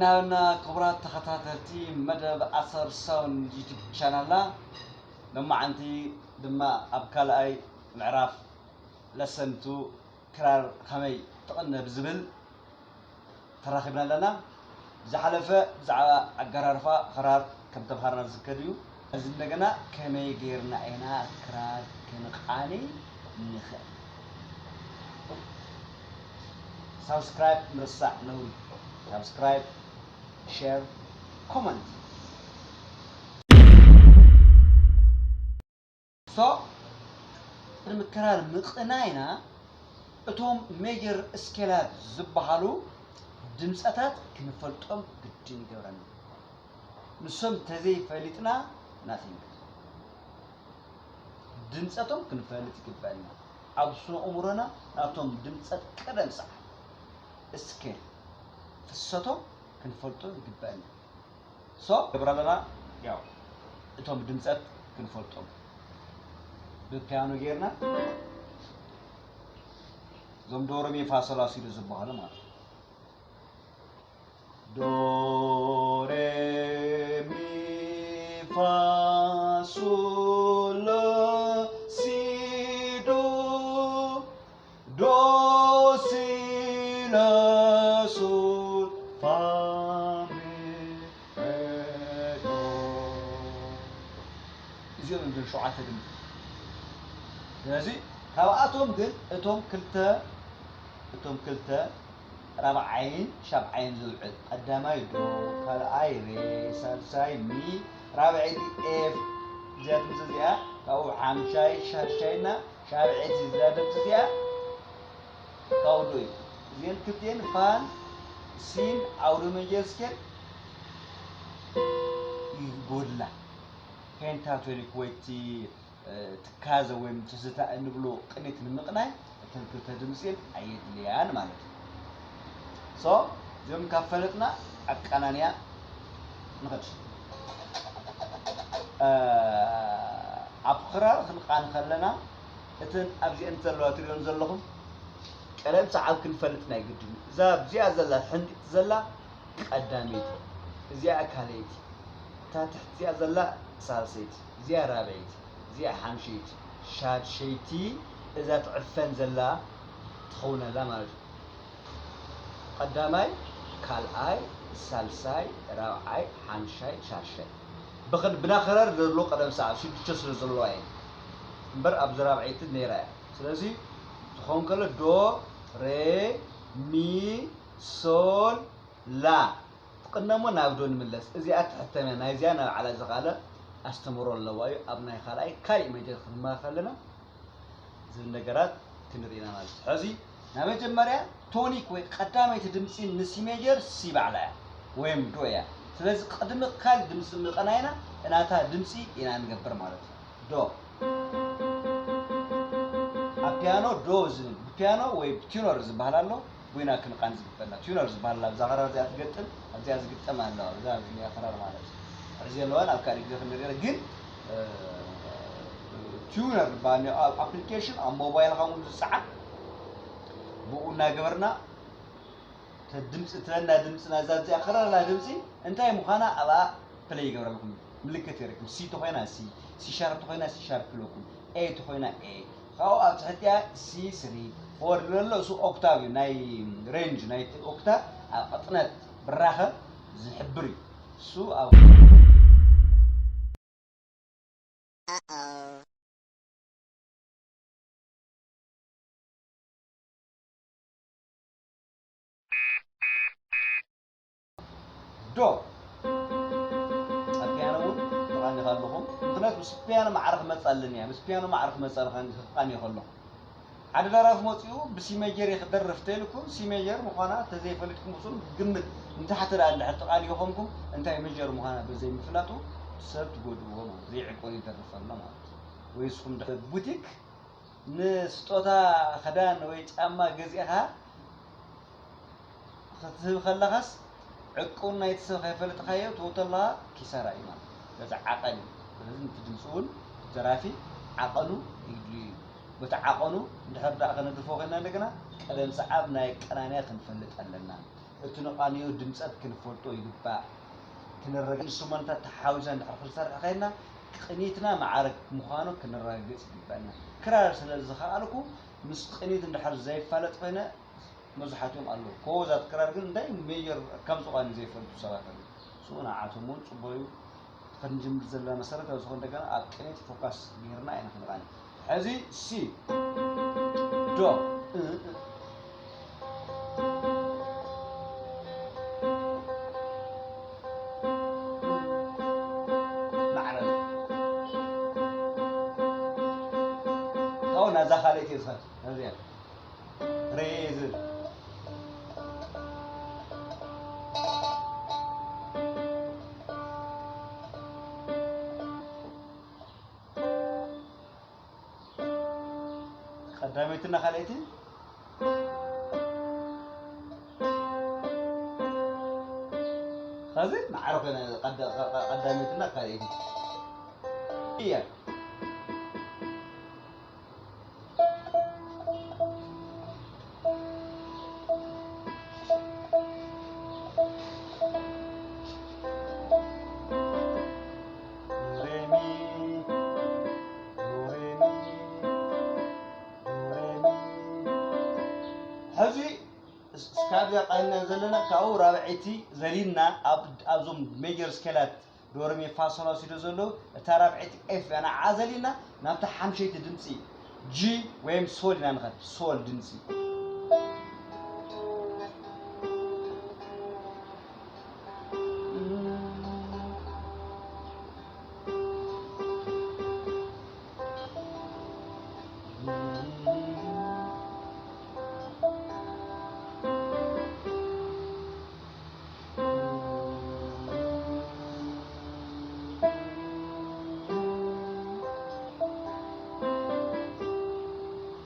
ናብና ክቡራት ተኸታተልቲ መደብ ኣሰር ሳውንድ ዩቱብ ቻናልና፣ ሎማዓንቲ ድማ ኣብ ካልኣይ ምዕራፍ ለሰንቱ ክራር ከመይ ትቕነ ብዝብል ተራኺብና ኣለና። ዝሓለፈ ብዛዕባ ኣገራርፋ ክራር ከም ተምሃርና ዝዝከር እዩ። እዚ እንደገና ከመይ ጌርና ኢና ክራር ክንቓኒ ንኽእል? ሳብስክራይብ ምርሳዕ ነውሪ። ሳብስክራይብ፣ ሼር፣ ኮመንት። ሶ ቅድሚ ክራር ምቕናይና እቶም ሜጀር ስኬላት ዝበሃሉ ድምፀታት ክንፈልጦም ግድን ይገብረና። ንሶም ተዘይፈሊጥና ናቲንግ። ድምፀቶም ክንፈልጥ ይግበኣና። ኣብ ስነ ኣእምሮና ናቶም ድምፀት ቀደም ሰዓት ስኬል ፍሰቶም ክንፈልጦ ይግበኣና። ሶ ገብር ኣለና። ያው እቶም ድምፀት ክንፈልጦም ብፒያኖ ጌርና እዞም ዶረሚ ፋሶላሲዶ ዝበሃሉ ማለት እዩ። ዶ ሬ ሚ ፋ ሶ ላ ሲ ዶ፣ ዶ ሲ ላ ሶ ፋ ሚ ሬ ዶ። እዚኦም እዮም ሸውዓተ ድምፂ። ስለዚ ካብኣቶም ግን እቶም ክልተ እቶም ክልተ ራብዓይን ሻብዓይን ዝውዕል፣ ቀዳማይ ዶ፣ ካልኣይ ሬ፣ ሳልሳይ ሚ፣ ራብዐይቲ ኤፍ፣ እዚኣ ድምፂ እዚኣ ካብኡ ሓምሻይ፣ ሻድሻይና ሻብዐይቲ እዚኣ ድምፂ እዚኣ ካብኡ ዶ እዩ። እዚአን ክልቲኤን ፋን ሲን ዓውደ መጀር ስኬል ይጎድላ። ፔንታቶኒክ ወይ እቲ ትካዘ ወይም ትዝታ እንብሎ ቅኒት ንምቕናይ እተን ክልተ ድምፂን ኣየድልያን ማለት እዩ። ሶ እዚኦም ካብ ፈለጥና ኣቀናንያ ንኸድ። ኣብ ክራር ክንቃን ከለና እተን ኣብዚአን ዘለዋ ትሪኦን ዘለኹም ቀለም ሰዓብ ክንፈልጥ ናይ ግድን እዩ። እዛ ኣብዚኣ ዘላ ሕንጢጥ ዘላ ቀዳመይቲ፣ እዚኣ ካልኣይቲ፣ እታ ትሕቲ እዚኣ ዘላ ሳልሰይቲ፣ እዚኣ ራብዐይቲ፣ እዚኣ ሓምሸይቲ፣ ሻድሸይቲ እዛ ትዕፈን ዘላ ትኸውን ኣላ ማለት እዩ። ቀዳማይ፣ ካልኣይ፣ ሳልሳይ፣ ራብዓይ፣ ሓምሻይ፣ ሻድሻይ። ብኽል-፣ ብናኸረር ዘሎ ቀደም ሰዓብ ሽዱሽተ ስለ ዘለዋ እየን እምበር ኣብዚ ራብዐይቲ ነይራ እያ። ስለዚ ትኸውን ከሎ ዶ፣ ሬ፣ ሚ፣ ሶል፣ ላ ትቕነሞ ናብ ዶ ንምለስ። እዚኣ ትሕተም እያ። ናይዚኣ ናብ ዓላ ዝኻለ ኣስተምህሮ ኣለዋ እዩ። ኣብ ናይ ካልኣይ ካሊእ መጀር ክንመሃር ከለና ዝብል ነገራት ክንርኢ ኢና ማለት እዩ። ሕዚ ናይ መጀመርያ ቶኒክ ወይ ቀዳመይቲ ድምፂ ንሲ ሜጀር ሲ ባዕላ እያ ወይም ዶ እያ። ስለዚ ቅድሚ ካልእ ድምፂ ምቐናይና እናታ ድምፂ ኢና ንገብር ማለት እዩ። ዶ ኣብ ፒያኖ ዶ ዝብል ብፒያኖ ወይ ቲዩነር ዝበሃል ኣሎ። ቡይና ክንቃን ዝግበና ቲዩነር ዝበሃል ኣብዛ ኸራር እዚኣ ትገጥም፣ ኣብዚኣ ዝግጠም ኣለዋ። ኣብዛ ኣብዚኣ ኸራር ማለት እዩ። ሕዚ ዘለዋን ኣብ ካልእ ግዜ ክንርኢ ኢና። ግን እ፣ ቲዩነር ዝበሃል እኒኦ ኣብ ኣፕሊኬሽን ኣብ ሞባይልኻ እውን ዝፀዓን ብኡ እናገበርና እተ ድምፂ ትበና ድምፂ ናዛ ኣብዚኣ ኸራር ኣላ ድምፂ እንታይ ምዃና ኣብኣ ፕለይ ይገብረልኩም። ምልክት የረክም። ሲ ተኾይና ሲ፣ ሲ ሻርፕ ተኾይና ሲ ሻርፕ ይብለኩም። ኤ ተኾይና ኤ። ካብኡ ኣብ ትሕቲኣ ሲ ስሪ፣ ፎር ዝብለሎ እሱ ኦክታቭ እዩ። ናይ ሬንጅ ናይቲ ኦክታቭ ኣብ ቅጥነት ብራኸ ዝሕብር እዩ። እሱ ኣብ ዶ ኣብ ፒያኖ እውን ትቓኒ ኣለኹም። ምኽንያቱ ምስ ፒያኖ ማዕረ ክመፅእ ኣለኒ እያ። ምስ ፒያኖ ማዕረ ክመፅእ ኣለኻ ክቓኒ ከለኹ። ሓደ ደራፊ መፂኡ ብሲ ሜጀር እየ ክደርፍ ተኢልኩም፣ ሲ ሜጀር ምዃና ተዘይፈሊጥኩም እሱን ግምት ንታሕቲ ደኣ እንድሕር ትቓንዩ ኾንኩም እንታይ ሜጀር ምዃና በዘይምፍላጡ ሰብ ትጎድእዎ ማለት ዘይዕቆን ይደርፍ ኣሎ ማለት እዩ። ወይ እስኹም ድሕር ቡቲክ ንስጦታ ክዳን ወይ ጫማ ገዚእኻ ክትህብ ከለኻስ ዕቁን ናይቲ ሰብ ከይፈለጥካዮ ትወቶ ኣለኻ ኪሳራ እዩ ማለት እዩ። ስለዚ ዓቐን እዩ። ስለዚ ነቲ ድምፂ እውን ደራፊ ዓቐኑ ይድልዩ እዩ። በቲ ዓቐኑ እንድሕር ደኣ ከነድርፎ ኮይና እንደገና ቀደም ሰዓብ ናይ ቀናንያ ክንፈልጥ ኣለና። እቲ ንቓንዮ ድምጸት ክንፈልጦ ይግባእ። ክንረጋ ኢንስትሩመንታት ተሓዊዛ እንድሕር ክንሰርሕ ኸይድና፣ ቅኒትና ማዕረ ምዃኑ ክንረጋግጽ ይግበኣና። ክራር ስለ ዝኸኣልኩ፣ ምስ ቅኒት እንድሕር ዘይፋለጥ ኮይነ፣ መብዛሕትኦም ኣለዉ። ኮቦዛት ክራር ግን እንታይ ሜጀር ከም ዝኾነ ዘይፈልጡ ሰባት ኣለዉ። ስኡ ንዓቶም እውን ጽቡቕ እዩ። ክንጅምር ዘለና መሰረታዊ ዝኾነ እንደገና ኣብ ቅኒት ፎካስ ጌርና ኢና ክንቓኒ። ሕዚ ሲ፣ ዶ፣ እ፣ እ። ማዕረ። ካብኡ ናብዛ ካልኣይቲ እየ ዝኸድ። ናብዚኣ። ሬዝን። ቀዳመይትና ካልኣይቲ። ኸዚ ማዕረ ኮይና ቀዳ-፣ ቀ-፣ ቀ-፣ ቀዳመይትና ካልኣይቲ እያ። ሬሚ፣ ሬሚ፣ ሬሚ። ሕዚ እስ-፣ እስካብ እዚኣ ቃልና ዘለና ካብኡ ራብዐይቲ ዘሊልና ኣብ-፣ ኣብዞም ሜጀር ስኬላት ዶ፣ ረ፣ ሚ፣ ፋ፣ ሶ፣ ላ፣ ሲ፣ ዶ ዘለዉ፣ እታ ራብዐይቲ ኤፍ እያ። ንዓ ዘሊና ናብታ ሓምሸይቲ ድምፂ ጂ ወይም ሶል ኢና ንኸድ። ሶል ድምፂ።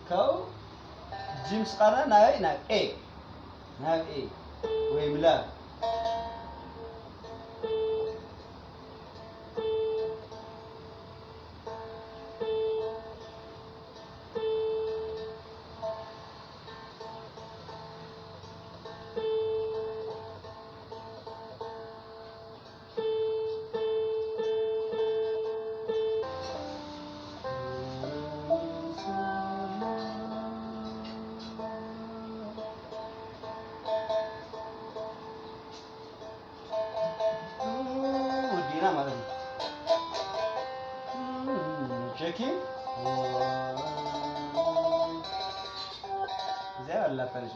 ካብኡ ጂ ምስ ቐረና ናበይ? ናብ ኤ። ናብ ኤ ወይም ላ። ወዲና ማለት ነው። ቼኪ እዚኣ ኣላታ ልጅ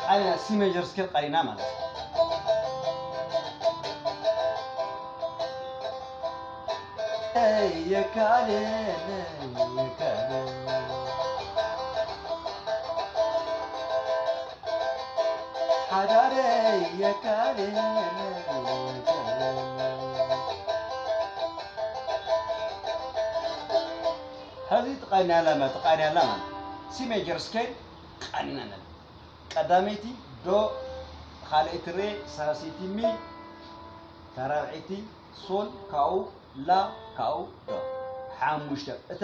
ቃሊና ሲ ሜጀር ስኬል ቃሊና ማለት ነው። የካለ የካለ ሓዳረይ የካለ ሐዚ ትቃንያላ ማለት ትቃንያላ ማለት ሲ ሜጀር ስኬል ቃኒና ነለ ቀዳመይቲ ዶ ካልኣይቲ ሬ ሳልሰይቲ ሚ ታራብዒቲ ሶል ካኡ ላ ካኡ ዶ ሓሙሽተ እታ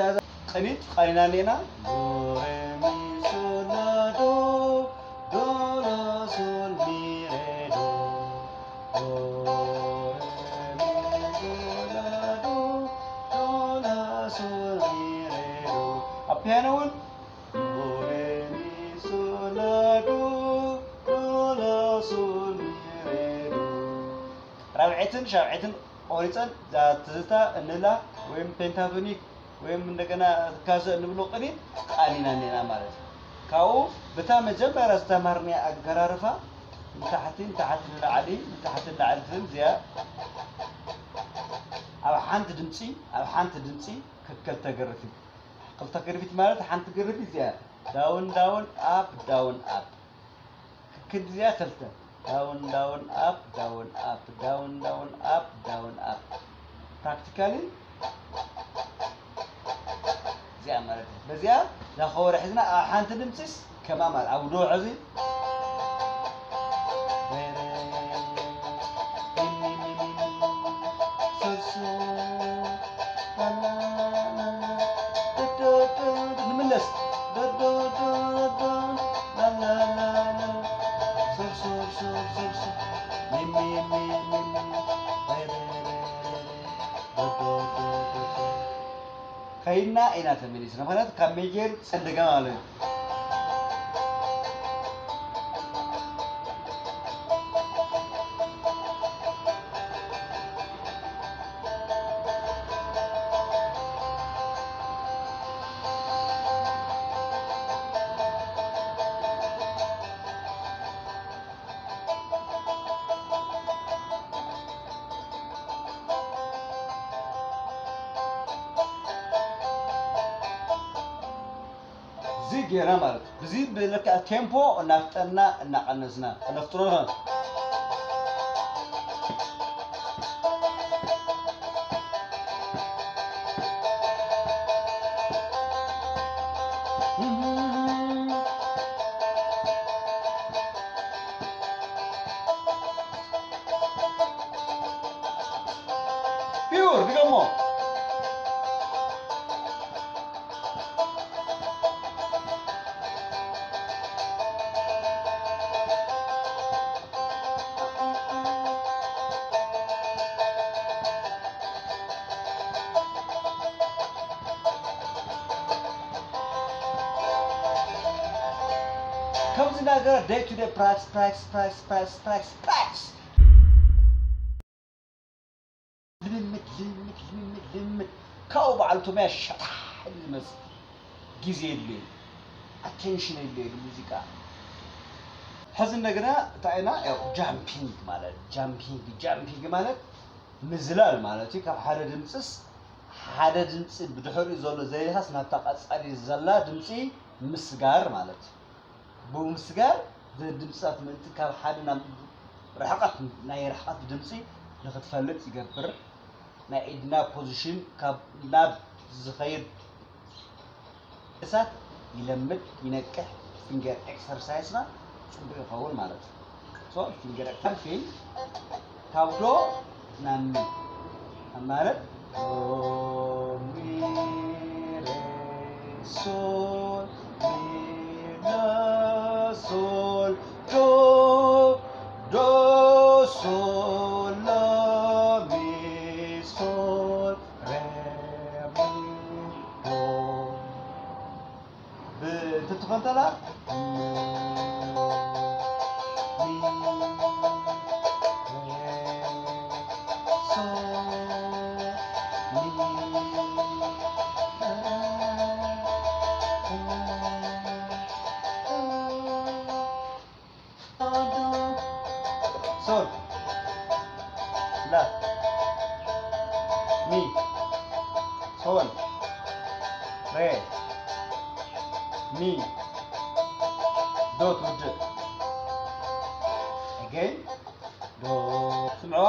ቅኒት ቃኒና ኔና ዶ ሬ ሚ ሶል ላ ዶ ዶ ላ ሶል ሚ ሬ ዶ ዶ ሬ ሚ ሶል ላ ዶ ዶ ላ ሶል ሚ ሬ ዶ ኣብ ፒያኖ እውን ዶ ሬ ሚ ሶል ላ ዶ ዶ ላ ሶል ሚ ሬ ዶ ራብዐይትን ሻብዐይትን ቆሪፀን እዛ ትዝታ እንላ ወይም ፔንታቶኒክ ወይም እንደገና ካዘ እንብሎ ቅኒት ቃኒና እኒና ማለት እዩ። ካብኡ ብታ መጀመርያ ዝተማሃርናያ ኣገራርፋ ንታሕቲ ንታሕቲ ንላዕሊ ንታሕቲ ንላዕሊ ትብል እዚኣ ኣብ ሓንቲ ድምፂ ኣብ ሓንቲ ድምፂ ክልተ ግርፊት ክልተ ግርፊት ማለት ሓንቲ ግርፊት እዚኣ ዳውን ዳውን ኣፕ ዳውን ኣፕ ክክድ እዚኣ ክልተ ዳውን ዳውን ኣፕ ዳውን ኣፕ ዳውን ዳውን ኣፕ ዳውን ኣፕ ፕራክቲካሊ እዚኣ ማለት እዩ። በዚኣ እዛ ከበሮ ሒዝና ኣብ ሓንቲ ድምፂስ ከማማል ኣብ ዶ ሕዚ ንምለስ ዶ ዶ ዶ ዶ ዶ ላላላ ኢና ኢና ተመሊስና። ምኽንያቱ ካብ ሜጀር ጸንደጋ ማለት እዩ። እዚ ጌርና ማለት እዩ። ብዚ ብልክዕ ቴምፖ እናፍጠና እናቐነስና ክነፍጥኖ ንኽእል። ፒውር ድገሞ። ከምዚ ነገር ደይ ቱ ደይ ፕራክስ ፕራክስ ፕራክስ ፕራክስ ፕራክስ ፕራክስ ልምምድ ልምምድ ልምምድ ልምምድ ካብኡ በዓል ቶምያ ሸታ ዝመጽእ ግዜ የድልዮ፣ ኣቴንሽን የድልዮ ሙዚቃ። ሕዚ እንደገና እንታይ ኢና ያው ጃምፒንግ ማለት ጃምፒንግ ጃምፒንግ ማለት ምዝላል ማለት እዩ። ካብ ሓደ ድምፅስ ሓደ ድምፂ ብድሕሪኡ ዘሎ ዘይኻስ ናብታ ቀፃሊ ዘላ ድምፂ ምስጋር ማለት እዩ። ብምስጋር ድምፅታት ምእንቲ ካብ ሓደ ናብ ርሕቐት ናይ ርሕቐት ድምፂ ንክትፈልጥ ይገብር። ናይ ኢድና ፖዚሽን ካብ ናብ ዝኸይድ እሳት ይለምድ ይነቅሕ። ፊንገር ኤክሰርሳይስና ፅቡቅ ይኸውን ማለት እዩ። ሶ ፊንገር ኤክሰርሳይስ ካብ ዶ ናብ ሚ ማለት ዶ ሚ ሬ ሶል ሚ ላ ሶል ዶ ዶ ሶል ላ ሚ ሶል ሬ ሚ ዶ ብእንትትኾን ተላ ሶል ላ ሚ ሶል ሬ ሚ ዶ ትውድእ። Again ዶ ስምዕዋ።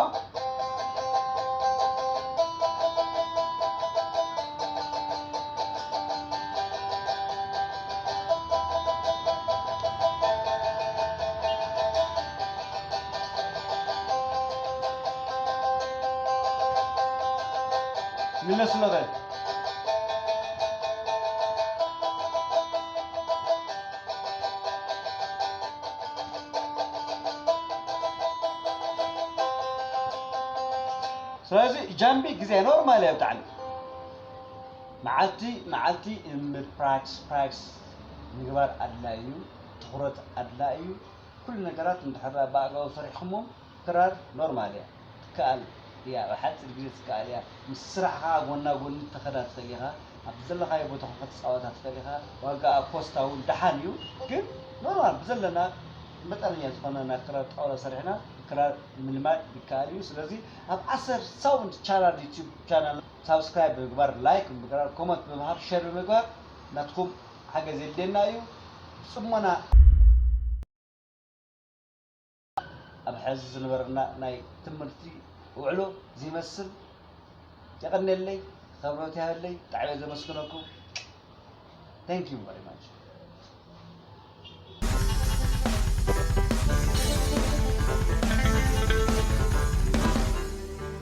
ምለስሎ በል። ስለዚ ጃምቢ ግዜ ኖርማል እያ ብጣዕሚ። መዓልቲ መዓልቲ እምር ፕራክስ ፕራክስ ምግባር ኣድላይ እዩ። ትኹረት ኣድላይ እዩ። ኩሉ ነገራት እንድሕር ብኣግባቡ ሰሪሕኹሞም ክራር ኖርማል እያ። ትከኣል እያ። ኣብ ሓፂር ግዜ ትከኣል እያ። ምስ ስራሕኻ ጎና ጎኒ ትኸዳ ትኽእል ኢኻ። ኣብ ዘለኻዮ ቦታ ክትፃወታ ትኽእል ኢኻ። ዋጋኣ ኮስታ እውን ደሓን እዩ። ግን ኖርማል ብዘለና መጠነኛ ዝኾነ ናይ ክራር ጣውላ ሰሪሕና ክራር ምልማድ ይከኣል እዩ። ስለዚ ኣብ ኣሰር ሳውንድ ቻናል ዩቲዩብ ቻናል ሳብስክራይብ ብምግባር፣ ላይክ ብምግባር፣ ኮመንት ብምሃብ፣ ሸር ብምግባር ናትኩም ሓገዝ የድልየና እዩ። ብፅሞና ኣብ ሕዚ ዝነበረና ናይ ትምህርቲ ውዕሎ ዝመስል የቐንየለይ፣ ክብረት ይሃበለይ፣ ብጣዕሚ እየ ዘመስግነኩም። Thank you very much።